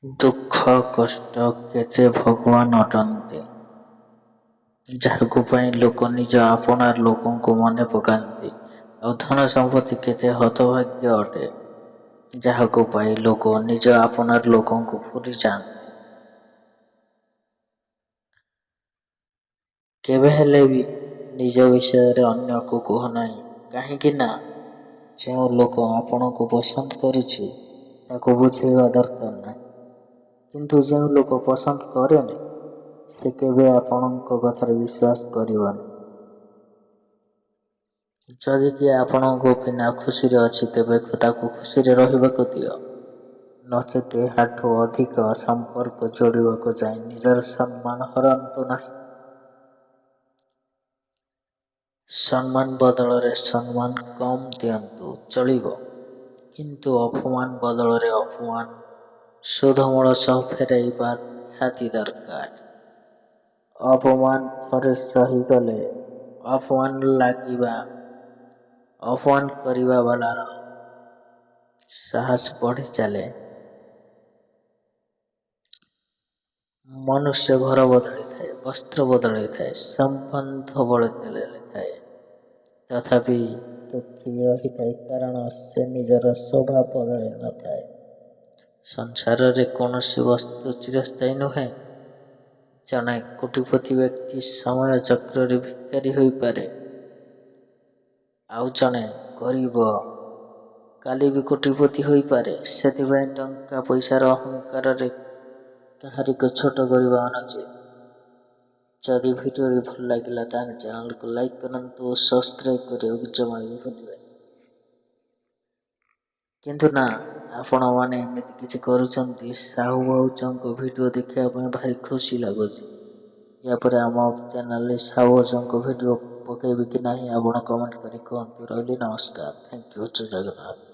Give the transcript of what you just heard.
ଦୁଃଖ କଷ୍ଟ କେତେ ଭଗବାନ ଅଟନ୍ତି, ଯାହାକୁ ପାଇଁ ଲୋକ ନିଜ ଆପଣାର ଲୋକଙ୍କୁ ମନେ ପକାନ୍ତି, ଆଉ ଧନ ସମ୍ପତ୍ତି କେତେ ହତଭାଗ୍ୟ ଅଟେ, ଯାହାକୁ ପାଇ ଲୋକ ନିଜ ଆପଣାର ଲୋକଙ୍କୁ ଭୁଲି ଯାଆନ୍ତି। କେବେ ହେଲେ ବି ନିଜ ବିଷୟରେ ଅନ୍ୟକୁ କୁହ ନାହିଁ, କାହିଁକି ନା ଯେଉଁ ଲୋକ ଆପଣଙ୍କୁ ପସନ୍ଦ କରୁଛି ତାକୁ ବୁଝେଇବା ଦରକାର ନାହିଁ, କିନ୍ତୁ ଯେଉଁ ଲୋକ ପସନ୍ଦ କରେନି ସେ କେବେ ଆପଣଙ୍କ କଥାରେ ବିଶ୍ୱାସ କରିବନି। ଯଦି କିଏ ଆପଣଙ୍କ ବିନା ଖୁସିରେ ଅଛି, ତେବେ ତାକୁ ଖୁସିରେ ରହିବାକୁ ଦିଅ, ନଚେତ ଏହାଠୁ ଅଧିକ ସମ୍ପର୍କ ଯୋଡ଼ିବାକୁ ଯାଇ ନିଜର ସମ୍ମାନ ହରାନ୍ତୁ ନାହିଁ। ସମ୍ମାନ ବଦଳରେ ସମ୍ମାନ କମ୍ ଦିଅନ୍ତୁ, ଚଳିବ, କିନ୍ତୁ ଅପମାନ ବଦଳରେ ଅପମାନ ସୁଧମୂଳ ସହ ଫେରାଇବା ନିହାତି ଦରକାର। ଅପମାନ ଥରେ ସହିଗଲେ ଅପମାନ ଲାଗିବା ଅପମାନ କରିବା ବାଲାର ସାହସ ବଢ଼ି ଚାଲେ। ମନୁଷ୍ୟ ଘର ବଦଳିଥାଏ, ବସ୍ତ୍ର ବଦଳିଥାଏ, ସମ୍ବନ୍ଧ ବଦଳିଥାଏ, ତଥାପି ଦୁଃଖୀ ରହିଥାଏ, କାରଣ ସେ ନିଜର ସ୍ୱଭାବ ବଦଳାଇ ନଥାଏ। ସଂସାରରେ କୌଣସି ବସ୍ତୁ ଚିରସ୍ଥାୟୀ ନୁହେଁ। ଜଣେ କୋଟିପତି ବ୍ୟକ୍ତି ସମୟ ଚକ୍ରରେ ଭିକାରୀ ହୋଇପାରେ, ଆଉ ଜଣେ ଗରିବ କାଲି ବି କୋଟିପତି ହୋଇପାରେ। ସେଥିପାଇଁ ଟଙ୍କା ପଇସାର ଅହଙ୍କାରରେ କାହାରିକୁ ଛୋଟ କରିବା ଅନୁଚିତ। ଯଦି ଭିଡ଼ିଓଟି ଭଲ ଲାଗିଲା, ତାହେଲେ ଚ୍ୟାନେଲକୁ ଲାଇକ୍ କରନ୍ତୁ ଓ ସବସ୍କ୍ରାଇବ୍ କରିବାକୁ ଜମା ବି ଭୁଲିବେନି। କିନ୍ତୁ ନା, ଆପଣମାନେ ଏମିତି କିଛି କରୁଛନ୍ତି। ସାହୁ ଭାଉଜଙ୍କ ଭିଡ଼ିଓ ଦେଖିବା ପାଇଁ ଭାରି ଖୁସି ଲାଗୁଛି। ୟା ପରେ ଆମ ଚ୍ୟାନେଲରେ ସାହୁ ଭାଉଜଙ୍କ ଭିଡ଼ିଓ ପକାଇବି କି ନାହିଁ, ଆପଣ କମେଣ୍ଟ କରି କୁହନ୍ତୁ। ରହିଲି, ନମସ୍କାର, thank you, Jay Jagannath.